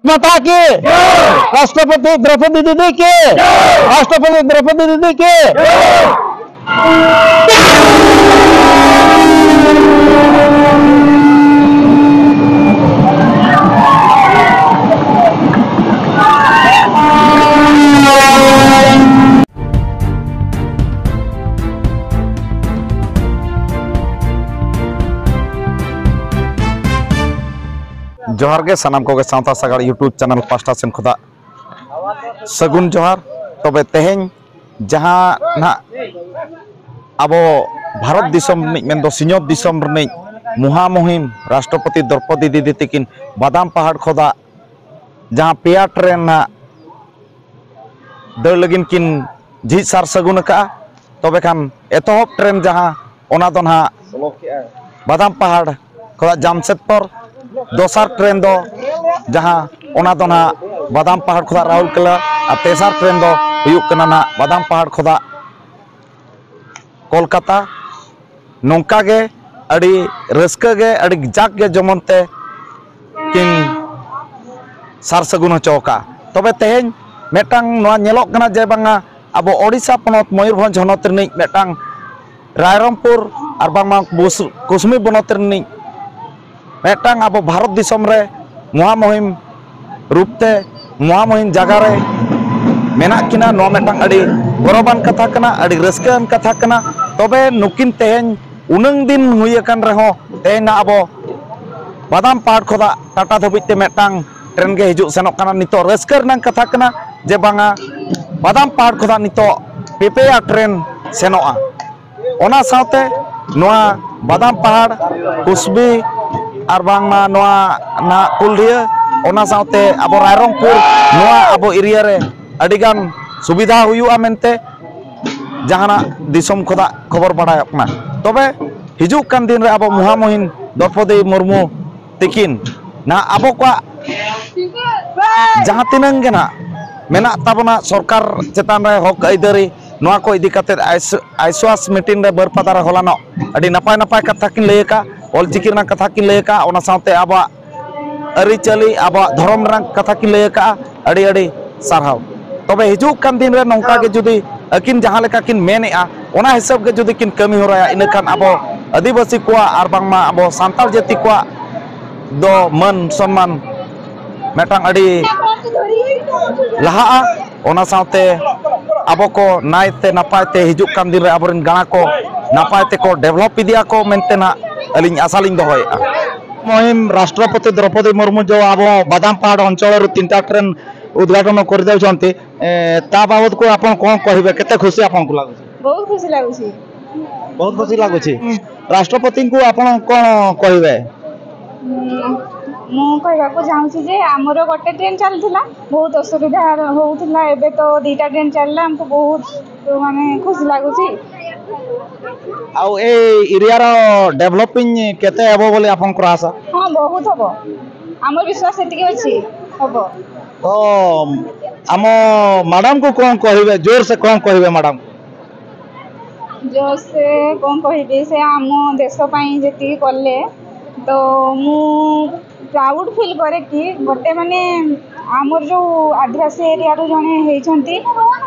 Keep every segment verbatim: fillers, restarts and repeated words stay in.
माता की, राष्ट्रपति द्रौपदी दीदी की, राष्ट्रपति द्रौपदी दीदी की। ᱡᱚᱦᱟᱨ ᱜᱮ ᱥᱟᱱᱟᱢ ᱠᱚᱜᱮ ᱥᱟᱶᱛᱟ ᱥᱟᱜᱟᱲ YouTube channel ᱯᱟᱦᱴᱟ ᱥᱮᱱ ᱠᱷᱚᱱᱟᱜ ᱥᱟᱹᱜᱩᱱ ᱡᱚᱦᱟᱨ᱾ ᱛᱚᱵᱮ ᱛᱮᱦᱮᱧ ᱡᱟᱦᱟᱸ ᱱᱟᱦᱟᱜ ᱟᱵᱚ ᱵᱷᱟᱨᱚᱛ ᱫᱤᱥᱚᱢ ᱨᱤᱱᱤᱡ ᱢᱮᱱᱫᱚ ᱥᱤᱧᱚᱛ ᱫᱤᱥᱚᱢ ᱨᱤᱱᱤᱡ ᱢᱚᱦᱟ ᱢᱩᱦᱤᱢ ᱨᱟᱥᱴᱨᱚᱯᱚᱛᱤ ᱫᱨᱚᱯᱚᱫᱤ ᱫᱤᱫᱤ ᱛᱤᱠᱤᱱ ᱵᱟᱫᱟᱢ ᱯᱟᱦᱟᱲ ᱠᱷᱚᱱᱟᱜ ᱡᱟᱦᱟᱸ ᱯᱮᱭᱟ ᱴᱨᱮᱱ ᱱᱟᱦᱟᱜ ᱫᱟᱹᱲ ᱞᱟᱹᱜᱤᱫ ᱠᱤᱱ ᱡᱷᱤᱡ ᱥᱟᱨ ᱥᱟᱹᱜᱩᱱ ᱟᱠᱟᱫᱼᱟ᱾ ᱛᱚᱵᱮ ᱠᱷᱟᱱ ᱮᱛᱚᱦᱚᱵ ᱴᱨᱮᱱ ᱡᱟᱦᱟᱸ, ᱚᱱᱟ ᱫᱚ ᱱᱟᱦᱟᱜ ᱵᱟᱫᱟᱢ ᱯᱟᱦᱟᱲ ᱠᱷᱚᱱᱟᱜ ᱡᱟᱢᱥᱮᱫᱽᱯᱩᱨ, ᱫᱚᱥᱟᱨ ᱴᱨᱮᱱ ᱫᱚ ᱡᱟᱦᱟᱸ, ᱚᱱᱟ ᱫᱚ ᱱᱟᱦᱟᱜ ᱵᱟᱫᱟᱢ ᱯᱟᱦᱟᱲ ᱠᱷᱚᱱᱟᱜ ᱨᱟᱦᱩᱞᱠᱮᱞᱟ, ᱟᱨ ᱛᱮᱥᱟᱨ ᱴᱨᱮᱱ ᱫᱚ ᱦᱩᱭᱩᱜ ᱠᱟᱱᱟ ᱱᱟᱦᱟᱜ ᱵᱟᱫᱟᱢ ᱯᱟᱦᱟᱲ ᱠᱷᱚᱱᱟᱜ ᱠᱳᱞᱠᱟᱛᱟ᱾ ᱱᱚᱝᱠᱟ ᱜᱮ ᱟᱹᱰᱤ ᱨᱟᱹᱥᱠᱟᱹ ᱜᱮ, ᱟᱹᱰᱤ ᱡᱟᱠ ᱜᱮ ᱡᱚᱢᱚᱱ ᱛᱮ ᱠᱤᱱ ᱥᱟᱨ ᱥᱟᱹᱜᱩᱱ ᱦᱚᱪᱚ ᱟᱠᱟᱫᱼᱟ᱾ ᱛᱚᱵᱮ ᱛᱮᱦᱮᱧ ᱢᱤᱫᱴᱟᱝ ᱱᱚᱣᱟ ᱧᱮᱞᱚᱜ ᱠᱟᱱᱟ ᱡᱮ ᱵᱟᱝᱟ ᱟᱵᱚ ᱳᱰᱤᱥᱟ ᱯᱚᱱᱚᱛ ᱢᱚᱭᱩᱨᱵᱷᱚᱸᱡᱽ ᱦᱚᱱᱚᱛ ᱨᱤᱱᱤᱡ ᱢᱤᱫᱴᱟᱝ ᱨᱟᱭᱨᱚᱝᱯᱩᱨ ᱟᱨ ᱵᱟᱝᱢᱟ ᱵᱩᱥ-, ᱠᱩᱥᱢᱤ ᱵᱚᱱᱚᱛ ᱨᱤᱱᱤᱡ ᱢᱤᱫᱴᱟᱝ ᱟᱵᱚ ᱵᱷᱟᱨᱚᱛ ᱫᱤᱥᱚᱢ ᱨᱮ ᱢᱚᱦᱟᱢᱩᱦᱤᱢ ᱨᱩᱯ ᱛᱮ ᱢᱚᱦᱟᱢᱩᱦᱤᱢ ᱡᱟᱭᱜᱟ ᱨᱮ ᱢᱮᱱᱟᱜ ᱠᱤᱱᱟ᱾ ᱱᱚᱣᱟ ᱢᱤᱫᱴᱟᱝ ᱟᱹᱰᱤ ᱜᱚᱨᱚᱵᱟᱱ ᱠᱟᱛᱷᱟ ᱠᱟᱱᱟ, ᱟᱹᱰᱤ ᱨᱟᱹᱥᱠᱟᱹᱣᱟᱱ ᱠᱟᱛᱷᱟ ᱠᱟᱱᱟ᱾ ᱛᱚᱵᱮ ᱱᱩᱠᱤᱱ ᱛᱮᱦᱮᱧ ᱩᱱᱟᱹᱝ ᱫᱤᱱ ᱦᱩᱭ ᱟᱠᱟᱱ ᱨᱮᱦᱚᱸ ᱛᱮᱦᱮᱧ ᱱᱟᱜ ᱟᱵᱚ ᱵᱟᱫᱟᱢ ᱯᱟᱦᱟᱲ ᱠᱷᱚᱱᱟᱜ ᱴᱟᱴᱟ ᱫᱷᱟᱹᱵᱤᱡ ᱛᱮ ᱢᱤᱫᱴᱟᱝ ᱴᱨᱮᱱ ᱜᱮ ᱦᱤᱡᱩᱜ ᱥᱮᱱᱚᱜ ᱠᱟᱱᱟ᱾ ᱱᱤᱛᱚᱜ ᱨᱟᱹᱥᱠᱟᱹ ᱨᱮᱱᱟᱜ ᱠᱟᱛᱷᱟ ᱠᱟᱱᱟ ᱡᱮ ᱵᱟᱝᱟ ᱵᱟᱫᱟᱢ ᱯᱟᱦᱟᱲ ᱠᱷᱚᱱᱟᱜ ᱱᱤᱛᱚᱜ ᱯᱮᱯᱮᱭᱟ ᱴᱨᱮᱱ ᱥᱮᱱᱚᱜᱼᱟ᱾ ᱚᱱᱟ ᱥᱟᱶᱛᱮ ᱱᱚᱣᱟ ᱵᱟᱫᱟᱢ ᱯᱟᱦᱟᱲ, ᱠᱩᱥᱵᱤ ᱟᱨ ᱵᱟᱝᱢᱟ ᱱᱚᱣᱟ ᱱᱟᱦᱟᱜ ᱠᱩᱞᱰᱤᱦᱟᱹ, ᱚᱱᱟ ᱥᱟᱶᱛᱮ ᱟᱵᱚ ᱨᱟᱭᱨᱚᱝᱯᱩᱨ, ᱱᱚᱣᱟ ᱟᱵᱚ ᱮᱨᱤᱭᱟ ᱨᱮ ᱟᱹᱰᱤᱜᱟᱱ ᱥᱩᱵᱤᱫᱷᱟ ᱦᱩᱭᱩᱜᱼᱟ ᱢᱮᱱᱛᱮ ᱡᱟᱦᱟᱱᱟᱜ ᱫᱤᱥᱚᱢ ᱠᱷᱚᱱᱟᱜ ᱠᱷᱚᱵᱚᱨ ᱵᱟᱲᱟᱭᱚᱜ ᱠᱟᱱᱟ᱾ ᱛᱚᱵᱮ ᱦᱤᱡᱩᱜ ᱠᱟᱱ ᱫᱤᱱ ᱨᱮ ᱟᱵᱚ ᱢᱚᱦᱟᱢᱩᱦᱤᱱ ᱫᱨᱚᱯᱚᱫᱤ ᱢᱩᱨᱢᱩ ᱛᱤᱠᱤᱱ ᱱᱟᱦᱟᱜ ᱟᱵᱚ ᱠᱚᱣᱟᱜ ᱡᱟᱦᱟᱸ ᱛᱤᱱᱟᱹᱝ ᱜᱮ ᱱᱟᱦᱟᱜ ᱢᱮᱱᱟᱜ ᱛᱟᱵᱚᱱᱟ ᱥᱚᱨᱠᱟᱨ ᱪᱮᱛᱟᱱ ᱨᱮ ᱦᱚᱠ ᱟᱹᱭᱫᱟᱹᱨᱤ, ᱱᱚᱣᱟ ᱠᱚ ᱤᱫᱤ ᱠᱟᱛᱮᱫ ᱟᱭᱥ-, ᱟᱭᱥᱣᱟᱥ ᱢᱤᱴᱤᱝ ᱨᱮ ᱵᱟᱹᱨᱯᱟᱫᱟ ᱨᱮ ᱦᱚᱞᱟᱱᱚᱜ ᱟᱹᱰᱤ ᱱᱟᱯᱟᱭ ᱱᱟᱯᱟᱭ ᱠᱟᱛᱷᱟ ᱠᱤᱱ ᱞᱟᱹᱭ ᱟᱠᱟᱫ, ᱚᱞᱪᱤᱠᱤ ᱨᱮᱱᱟᱜ ᱠᱟᱛᱷᱟ ᱠᱤᱱ ᱞᱟᱹᱭ ᱟᱠᱟᱫ, ᱚᱱᱟ ᱥᱟᱶᱛᱮ ᱟᱵᱚᱣᱟᱜ ᱟᱹᱨᱤᱪᱟᱹᱞᱤ, ᱟᱵᱚᱣᱟᱜ ᱫᱷᱚᱨᱚᱢ ᱨᱮᱱᱟᱜ ᱠᱟᱛᱷᱟ ᱠᱤᱱ ᱞᱟᱹᱭ ᱟᱠᱟᱫᱼᱟ᱾ ᱟᱹᱰᱤ ᱟᱹᱰᱤ ᱥᱟᱨᱦᱟᱣ᱾ ᱛᱚᱵᱮ ᱦᱤᱡᱩᱜ ᱠᱟᱱ ᱫᱤᱱ ᱨᱮ ᱱᱚᱝᱠᱟ ᱜᱮ ᱡᱩᱫᱤ ᱟᱹᱠᱤᱱ ᱡᱟᱦᱟᱸ ᱞᱮᱠᱟ ᱠᱤᱱ ᱢᱮᱱᱮᱫᱼᱟ, ᱚᱱᱟ ᱦᱤᱥᱟᱹᱵ ᱜᱮ ᱡᱩᱫᱤ ᱠᱤᱱ ᱠᱟᱹᱢᱤ ᱦᱚᱨᱟᱭᱟ, ᱤᱱᱟᱹᱠᱷᱟᱱ ᱟᱵᱚ ᱟᱹᱫᱤᱵᱟᱹᱥᱤ ᱠᱚᱣᱟᱜ ᱟᱨ ᱵᱟᱝᱢᱟ ᱟᱵᱚ ᱥᱟᱱᱛᱟᱲ ᱡᱟᱹᱛᱤ ᱠᱚᱣᱟᱜ ᱫᱚ ᱢᱟᱹᱱ ᱥᱚᱱᱢᱟᱱ ᱢᱤᱫᱴᱟᱝ ᱟᱹᱰᱤ ᱞᱟᱦᱟᱜᱼᱟ᱾ ᱚᱱᱟ ᱥᱟᱶᱛᱮ ᱟᱵᱚ ᱠᱚ ᱱᱟᱭᱛᱮ ᱱᱟᱯᱟᱭ ᱛᱮ ᱦᱤᱡᱩᱜ ᱠᱟᱱ ᱫᱤᱱ ᱨᱮ ᱟᱵᱚᱨᱮᱱ ᱜᱟᱬᱟ ᱠᱚ ᱱᱟᱯᱟᱭ ᱛᱮᱠᱚ ᱰᱮᱵᱷᱞᱚᱯ ᱤᱫᱤᱭᱟᱠᱚ ᱢᱮᱱᱛᱮ ᱱᱟᱜ ᱟᱹᱞᱤᱧ ᱟᱥᱟ ᱞᱤᱧ ᱫᱚᱦᱚᱭᱮᱫᱼᱟ᱾ ᱢᱩᱦᱤᱢ ᱨᱟᱥᱴᱨᱚᱯᱚᱛᱤ ᱫᱨᱚᱯᱚᱫᱤ ᱢᱩᱨᱢᱩ ଯୋଉ ଆମ ବାଦାମ ପାହାଡ଼ ଅଞ୍ଚଳରୁ ତିନିଟା ଟ୍ରେନ୍ ଉଦ୍ଘାଟନ କରିଦେଉଛନ୍ତି, ଏ, ତା ବାବଦକୁ ଆପଣ କ'ଣ କହିବେ? କେତେ ଖୁସି ଆପଣଙ୍କୁ ଲାଗୁଛି? ବହୁତ ଖୁସି ଲାଗୁଛି। ବହୁତ ଖୁସି ଲାଗୁଛି। ରାଷ୍ଟ୍ରପତିଙ୍କୁ ଆପଣ କ'ଣ କହିବେ? ଉଁ, ମୁଁ କହିବାକୁ ଚାହୁଁଛି ଯେ ଆମର ଗୋଟେ ଟ୍ରେନ୍ ଚାଲିଥିଲା, ବହୁତ ଅସୁବିଧା ହଉଥିଲା, ଏବେ ତ ଦିଟା ଟ୍ରେନ୍ ଚାଲିଲା, ଆମକୁ ବହୁତ ମାନେ ଖୁସି ଲାଗୁଛି। ଆଉ ଏଇ ଏରିଆର ଡେଭଲପିଂ କେତେ ହେବ ବୋଲି ଆପଣଙ୍କର ଆଶା? ହଁ, ବହୁତ ହବ। ଆମର ବିଶ୍ୱାସ ସେତିକି ଅଛି, ହବ। ତ ଆମ ମ୍ୟାଡାମକୁ କ'ଣ କହିବେ, ଜୋର ସେ କ'ଣ କହିବେ ମ୍ୟାଡାମ? ଜୋର ସେ କ'ଣ କହିବି, ସେ ଆମ ଦେଶ ପାଇଁ ଯେତିକି କଲେ, ତ ମୁଁ ପ୍ରାଉଡ୍ ଫିଲ୍ କରେ କି ଗୋଟେ ମାନେ ଆମର ଯେଉଁ ଆଦିବାସୀ ଏରିଆରୁ ଜଣେ ହେଇଛନ୍ତି,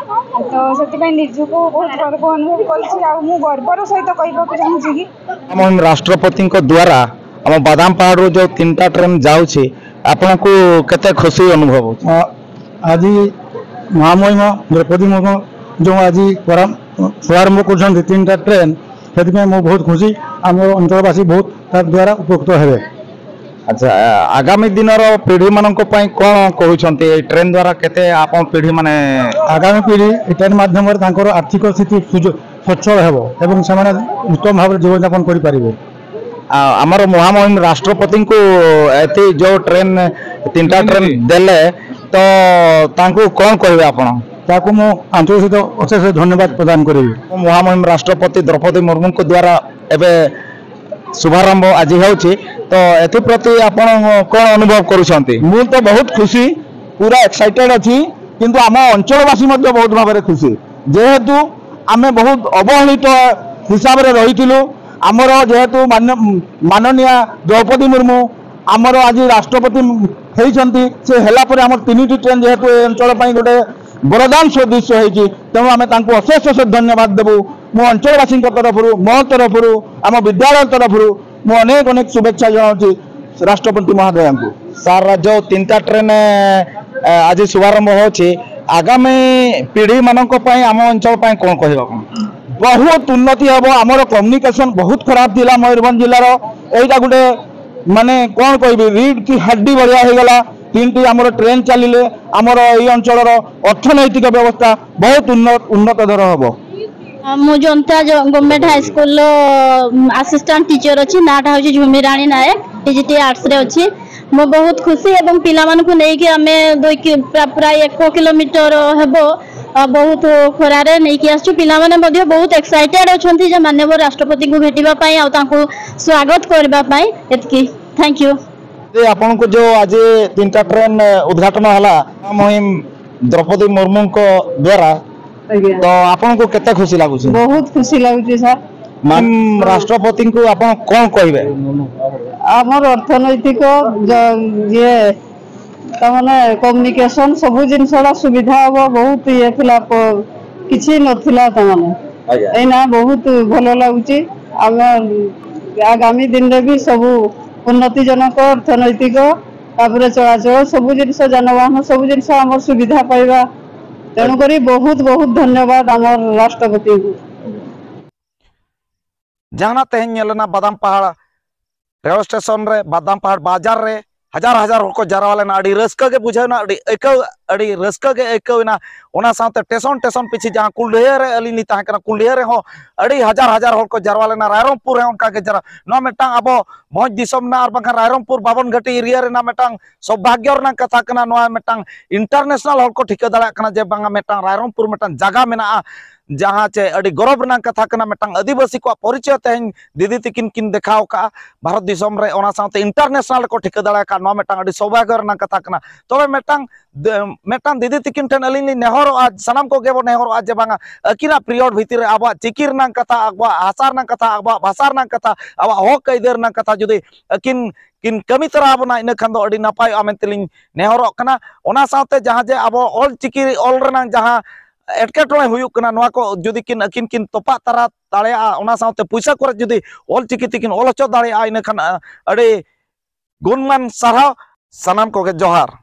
ତ ସେଥିପାଇଁ ନିଜକୁ ବହୁତ ଗର୍ବ ଅନୁଭବ କରୁଛି। ଆଉ ମୁଁ ଗର୍ବର ସହିତ କହିବାକୁ ଚାହୁଁଛି କି ଆମ ରାଷ୍ଟ୍ରପତିଙ୍କ ଦ୍ୱାରା ଆମ ବାଦାମ ପାହାଡ଼ରୁ ଯେଉଁ ତିନିଟା ଟ୍ରେନ୍ ଯାଉଛି, ଆପଣଙ୍କୁ କେତେ ଖୁସି ଅନୁଭବ ହେଉଛି? ଆ-, ଆଜି ମହାମହିମ ଦ୍ରୌପଦୀ ମୁର୍ମୁ ଯେଉଁ ଆଜି ପ୍ରାରମ୍ଭ, ଶୁଭାରମ୍ଭ କରୁଛନ୍ତି ତିନିଟା ଟ୍ରେନ୍, ସେଥିପାଇଁ ମୁଁ ବହୁତ ଖୁସି। ଆମର ଅଞ୍ଚଳବାସୀ ବହୁତ ତା ଦ୍ୱାରା ଉପକୃତ ହେବେ। ଆଚ୍ଛା, ଆ-, ଆଗାମୀ ଦିନର ପିଢ଼ିମାନଙ୍କ ପାଇଁ କ'ଣ କହୁଛନ୍ତି? ଏଇ ଟ୍ରେନ୍ ଦ୍ୱାରା କେତେ ଆପଣ ପିଢ଼ିମାନେ ଆଗାମୀ ପିଢ଼ି ଏ ଟ୍ରେନ୍ ମାଧ୍ୟମରେ ତାଙ୍କର ଆର୍ଥିକ ସ୍ଥିତି ସୁଯ-, ସଚ୍ଛଳ ହେବ ଏବଂ ସେମାନେ ଉତ୍ତମ ଭାବରେ ଜୀବନଯାପନ କରିପାରିବେ। ଆ-, ଆମର ମହାମହିମ ରାଷ୍ଟ୍ରପତିଙ୍କୁ ଏଠି ଯେଉଁ ଟ୍ରେନ୍, ତିନିଟା ଟ୍ରେନ୍ ଦେଲେ, ତ ତାଙ୍କୁ କ'ଣ କହିବେ ଆପଣ? ତାକୁ ମୁଁ ଆନ୍ତରିକ ସହିତ ଅଶେଷ ଧନ୍ୟବାଦ ପ୍ରଦାନ କରିବି। ମହାମହିମ ରାଷ୍ଟ୍ରପତି ଦ୍ରୌପଦୀ ମୁର୍ମୁଙ୍କ ଦ୍ୱାରା ଏବେ ଶୁଭାରମ୍ଭ ଆଜି ହେଉଛି, ତ ଏଥିପ୍ରତି ଆପଣ କ'ଣ ଅନୁଭବ କରୁଛନ୍ତି? ମୁଁ ତ ବହୁତ ଖୁସି, ପୁରା ଏକ୍ସାଇଟେଡ୍ ଅଛି, କିନ୍ତୁ ଆମ ଅଞ୍ଚଳବାସୀ ମଧ୍ୟ ବହୁତ ଭାବରେ ଖୁସି, ଯେହେତୁ ଆମେ ବହୁତ ଅବହେଳିତ ହିସାବରେ ରହିଥିଲୁ। ଆମର ଯେହେତୁ ମାନ୍ୟ-, ମାନନୀୟା ଦ୍ରୌପଦୀ ମୁର୍ମୁ ଆମର ଆଜି ରାଷ୍ଟ୍ରପତି ହେଇଛନ୍ତି, ସେ ହେଲା ପରେ ଆମର ତିନିଟି ଟ୍ରେନ୍ ଯେହେତୁ ଏ ଅଞ୍ଚଳ ପାଇଁ ଗୋଟେ ବରଦାନ ସଦୃଶ ହେଇଛି, ତେଣୁ ଆମେ ତାଙ୍କୁ ଅଶେଷ ଅଶେଷ ଧନ୍ୟବାଦ ଦେବୁ। ମୁଁ ଅଞ୍ଚଳବାସୀଙ୍କ ତରଫରୁ, ମୋ ତରଫରୁ, ଆମ ବିଦ୍ୟାଳୟ ତରଫରୁ ମୁଁ ଅନେକ ଅନେକ ଶୁଭେଚ୍ଛା ଜଣାଉଛି ରାଷ୍ଟ୍ରପତି ମହୋଦୟଙ୍କୁ। ସାର୍, ଯୋଉ ତିନିଟା ଟ୍ରେନ୍, ଏ, ଆଜି ଶୁଭାରମ୍ଭ ହଉଛି, ଆଗାମୀ ପିଢ଼ିମାନଙ୍କ ପାଇଁ, ଆମ ଅଞ୍ଚଳ ପାଇଁ କ'ଣ କହିବେ ଆପଣ? ବହୁତ ଉନ୍ନତି ହେବ। ଆମର କମ୍ୟୁନିକେସନ୍ ବହୁତ ଖରାପ ଥିଲା ମୟୂରଭଞ୍ଜ ଜିଲ୍ଲାର। ଏଇଟା ଗୋଟେ, ମାନେ, କ'ଣ କହିବି, ରିଡ୍ କି ହଡ୍ଡି ଭଳିଆ ହେଇଗଲା। ତିନିଟି ଆମର ଟ୍ରେନ୍ ଚାଲିଲେ ଆମର ଏଇ ଅଞ୍ଚଳର ଅର୍ଥନୈତିକ ବ୍ୟବସ୍ଥା ବହୁତ ଉନ୍ନତ, ଉନ୍ନତଧର ହେବ। ମୁଁ ଜନତା ଗଭର୍ଣ୍ଣମେଣ୍ଟ ହାଇସ୍କୁଲର ଆସିଷ୍ଟାଣ୍ଟ ଟିଚର ଅଛି। ନାଁଟା ହେଉଛି ଝୁମିରାଣୀ ନାୟକ, ଡିଜିଟି ଆର୍ଟସରେ ଅଛି। ମୁଁ ବହୁତ ଖୁସି ଏବଂ ପିଲାମାନଙ୍କୁ ନେଇକି ଆମେ ଦୁଇ କି- ପ୍ରା- ପ୍ରାୟ ଏକ କିଲୋମିଟର ହେବ, ଆ, ବହୁତ ଖରାରେ ନେଇକି ଆସିଛୁ। ପିଲାମାନେ ମଧ୍ୟ ବହୁତ ଏକ୍ସାଇଟେଡ୍ ଅଛନ୍ତି ଯେ ମାନ୍ୟବର ରାଷ୍ଟ୍ରପତିଙ୍କୁ ଭେଟିବା ପାଇଁ ଆଉ ତାଙ୍କୁ ସ୍ୱାଗତ କରିବା ପାଇଁ। ଏତିକି। Thank you. ଯେ ଆପଣଙ୍କୁ ଯୋଉ ଆଜି ତିନିଟା ଟ୍ରେନ୍ ଉଦ୍ଘାଟନ ହେଲା ମହାମହିମ ଦ୍ରୌପଦୀ ମୁର୍ମୁଙ୍କ ଦ୍ୱାରା, ଆଜ୍ଞା। ତ ଆପଣଙ୍କୁ କେତେ ଖୁସି ଲାଗୁଛି? ବହୁତ ଖୁସି ଲାଗୁଛି ସାର୍। ମ୍ୟାମ୍, ରାଷ୍ଟ୍ରପତିଙ୍କୁ ଆପଣ କ'ଣ କହିବେ? ଆମର ଅର୍ଥନୈତିକ ଜ- ଇଏ ତାମାନେ କମ୍ୟୁନିକେସନ ସବୁ ଜିନିଷ ଗୁଡ଼ା ସୁବିଧା ହବ। ବହୁତ ଇଏ ଥିଲା, ପ- କିଛି ନଥିଲା ତାମାନେ। ଆଜ୍ଞା। ଏଇନା ବହୁତ ଭଲ ଲାଗୁଛି। ଆମେ ଆଗାମୀ ଦିନରେ ବି ସବୁ ଉନ୍ନତିଜନକ ଅର୍ଥନୈତିକ, ତାପରେ ଚଳାଚଳ ସବୁ ଜିନିଷ, ଯାନବାହନ ସବୁ ଜିନିଷ ଆମର ସୁବିଧା ପାଇବା। ତେଣୁକରି ବହୁତ ବହୁତ ଧନ୍ୟବାଦ ଆମର ରାଷ୍ଟ୍ରପତିଙ୍କୁ। ᱡᱟᱦᱟᱱᱟᱜ ᱛᱮᱦᱮᱧ ᱧᱮᱞ ᱮᱱᱟ ᱵᱟᱫᱟᱢ ᱯᱟᱦᱟᱲ ᱨᱮᱞ ᱥᱴᱮᱥᱚᱱ ᱨᱮ, ᱵᱟᱫᱟᱢ ᱯᱟᱦᱟᱲ ᱵᱟᱡᱟᱨ ᱨᱮ ᱦᱟᱡᱟᱨ ᱦᱟᱡᱟᱨ ᱦᱚᱲ ᱠᱚ ᱡᱟᱨᱣᱟ ᱞᱮᱱᱟ᱾ ᱟᱹᱰᱤ ᱨᱟᱹᱥᱠᱟᱹ ᱜᱮ ᱵᱩᱡᱷᱟᱹᱣ ᱮᱱᱟ, ᱟᱹᱰᱤ ᱟᱹᱭᱠᱟᱹᱣ, ᱟᱹᱰᱤ ᱨᱟᱹᱥᱠᱟᱹ ᱜᱮ ᱟᱹᱭᱠᱟᱹᱣ ᱮᱱᱟ᱾ ᱚᱱᱟ ᱥᱟᱶᱛᱮ ᱴᱮᱥᱚᱱ ᱴᱮᱥᱚᱱ ᱯᱤᱪᱷᱤ ᱡᱟᱦᱟᱸ ᱠᱩᱞᱰᱤᱦᱟᱹ ᱨᱮ ᱟᱹᱞᱤᱧ ᱞᱤᱧ ᱛᱟᱦᱮᱸ ᱠᱟᱱᱟ, ᱠᱩᱞᱰᱤᱦᱟᱹ ᱨᱮᱦᱚᱸ ᱟᱹᱰᱤ ᱦᱟᱡᱟᱨ ᱦᱟᱡᱟᱨ ᱦᱚᱲ ᱠᱚ ᱡᱟᱨᱣᱟ ᱞᱮᱱᱟ᱾ ᱨᱟᱭᱨᱚᱝᱯᱩᱨ ᱨᱮᱦᱚᱸ ᱚᱱᱠᱟ ᱜᱮ ᱡᱟᱨᱣᱟ᱾ ᱱᱚᱣᱟ ᱢᱤᱫᱴᱟᱝ ᱟᱵᱚ ᱵᱷᱚᱸᱡᱽ ᱫᱤᱥᱚᱢ ᱨᱮᱱᱟᱜ ᱟᱨ ᱵᱟᱝᱠᱷᱟᱱ ᱨᱟᱭᱨᱚᱝᱯᱩᱨ ᱵᱟᱵᱚᱱ ᱜᱷᱟᱴᱤ ᱮᱨᱤᱭᱟ ᱨᱮᱱᱟᱜ ᱢᱤᱫᱴᱟᱝ ᱥᱳᱵᱷᱟᱜᱽᱭᱚ ᱨᱮᱱᱟᱜ ᱠᱟᱛᱷᱟ ᱠᱟᱱᱟ᱾ ᱱᱚᱣᱟ ᱢᱤᱫᱴᱟᱝ ᱤᱱᱴᱟᱨᱱᱮᱥᱱᱟᱞ ᱦᱚᱲ ᱠᱚ ᱴᱷᱤᱠᱟᱹ ᱫᱟᱲᱮᱭᱟᱜ ᱠᱟᱱᱟ ᱡᱮ ᱵᱟᱝᱟ ᱢᱤᱫᱴᱟᱝ ᱨᱟᱭᱨᱚᱝᱯᱩᱨ ᱢᱤᱫᱴᱟᱝ ᱡᱟᱭᱜᱟ ᱢᱮᱱᱟᱜᱼᱟ᱾ ᱡᱟᱦᱟᱸ ᱪᱮ ᱟᱹᱰᱤ ᱜᱚᱨᱚᱵᱽ ᱨᱮᱱᱟᱜ ᱠᱟᱛᱷᱟ ᱠᱟᱱᱟ, ᱢᱤᱫᱴᱟᱝ ᱟᱹᱫᱤᱵᱟᱹᱥᱤ ᱠᱚᱣᱟᱜ ᱯᱚᱨᱤᱪᱚᱭ ᱛᱮᱦᱮᱧ ᱫᱤᱫᱤ ᱛᱤᱠᱤᱱ ᱠᱤᱱ ᱫᱮᱠᱷᱟᱣ ᱠᱟᱜᱼᱟ ᱵᱷᱟᱨᱚᱛ ᱫᱤᱥᱚᱢ ᱨᱮ, ᱚᱱᱟ ᱥᱟᱶᱛᱮ ᱤᱱᱴᱟᱨᱱᱮᱥᱱᱟᱞ ᱨᱮᱠᱚ ᱴᱷᱤᱠᱟᱹ ᱫᱟᱲᱮ ᱟᱠᱟᱫ, ᱱᱚᱣᱟ ᱢᱤᱫᱴᱟᱝ ᱟᱹᱰᱤ ᱥᱳᱵᱷᱟᱜᱭᱚ ᱨᱮᱱᱟᱜ ᱠᱟᱛᱷᱟ ᱠᱟᱱᱟ᱾ ᱛᱚᱵᱮ ᱢᱤᱫᱴᱟᱝ ᱫᱮ-, ᱢᱤᱫᱴᱟᱝ ᱫᱤᱫᱤ ᱛᱤᱠᱤᱱ ᱴᱷᱮᱱ ᱟᱹᱞᱤᱧ ᱞᱤᱧ ᱱᱮᱦᱚᱨᱚᱜᱼᱟ, ᱥᱟᱱᱟᱢ ᱠᱚᱜᱮ ᱵᱚᱱ ᱱᱮᱦᱚᱨᱚᱜᱼᱟ ᱡᱮ ᱵᱟᱝᱟ, ᱟᱹᱠᱤᱱᱟᱜ ᱯᱤᱨᱤᱭᱚᱰ ᱵᱷᱤᱛᱤᱨ ᱨᱮ ᱟᱵᱚᱣᱟᱜ ᱪᱤᱠᱤ ᱨᱮᱱᱟᱜ ᱠᱟᱛᱷᱟ, ᱟᱵᱚᱣᱟᱜ ᱦᱟᱥᱟ ᱨᱮᱱᱟᱜ ᱠᱟᱛᱷᱟ, ᱟᱵᱚᱣᱟᱜ ᱵᱷᱟᱥᱟ ᱨᱮᱱᱟᱜ ᱠᱟᱛᱷᱟ, ᱟᱵᱚᱣᱟᱜ ᱦᱚᱠ ᱟᱹᱭᱫᱟᱹᱨ ᱨᱮᱱᱟᱜ ᱠᱟᱛᱷᱟ ᱡᱩᱫᱤ ᱟᱹᱠᱤᱱ ᱠᱤᱱ ᱠᱟᱹᱢᱤ ᱛᱚᱨᱟ ᱟᱵᱚᱱᱟ, ᱤᱱᱟᱹ ᱠᱷᱟᱱ ᱫᱚ ᱟᱹᱰᱤ ᱱᱟᱯᱟᱭᱚᱜᱼᱟ ᱢᱮᱱᱛᱮ ᱞᱤᱧ ᱱᱮᱦᱚᱨᱚᱜ ᱠᱟᱱᱟ᱾ ᱚᱱᱟ ᱥᱟᱶᱛᱮ ᱡᱟᱦᱟᱸ ᱡᱮ ᱟᱵᱚ ᱚᱞ ᱪᱤᱠᱤ ᱚᱞ ᱨᱮᱱᱟᱜ ᱡᱟᱦᱟᱸ ᱮᱴᱠᱮᱴᱚᱬᱮ ᱦᱩᱭᱩᱜ ᱠᱟᱱᱟ, ᱱᱚᱣᱟ ᱠᱚ ᱡᱩᱫᱤ ᱠᱤᱱ ᱟᱹᱠᱤᱱ ᱠᱤᱱ ᱛᱚᱯᱟᱜ ᱛᱟᱨᱟ ᱫᱟᱲᱮᱭᱟᱜᱼᱟ, ᱚᱱᱟ ᱥᱟᱶᱛᱮ ᱯᱚᱭᱥᱟ ᱠᱚᱨᱮ ᱡᱩᱫᱤ ᱚᱞ ᱪᱤᱠᱤ ᱛᱮᱠᱤᱱ ᱚᱞ ᱦᱚᱪᱚ ᱫᱟᱲᱮᱭᱟᱜᱼᱟ, ᱤᱱᱟᱹ ᱠᱷᱟᱱ, ᱟ, ᱟᱹᱰᱤ ᱜᱩᱱᱢᱟᱱ ᱥᱟᱨᱦᱟᱣ᱾ ᱥᱟᱱᱟᱢ ᱠᱚᱜᱮ ᱡᱚᱦᱟᱨ᱾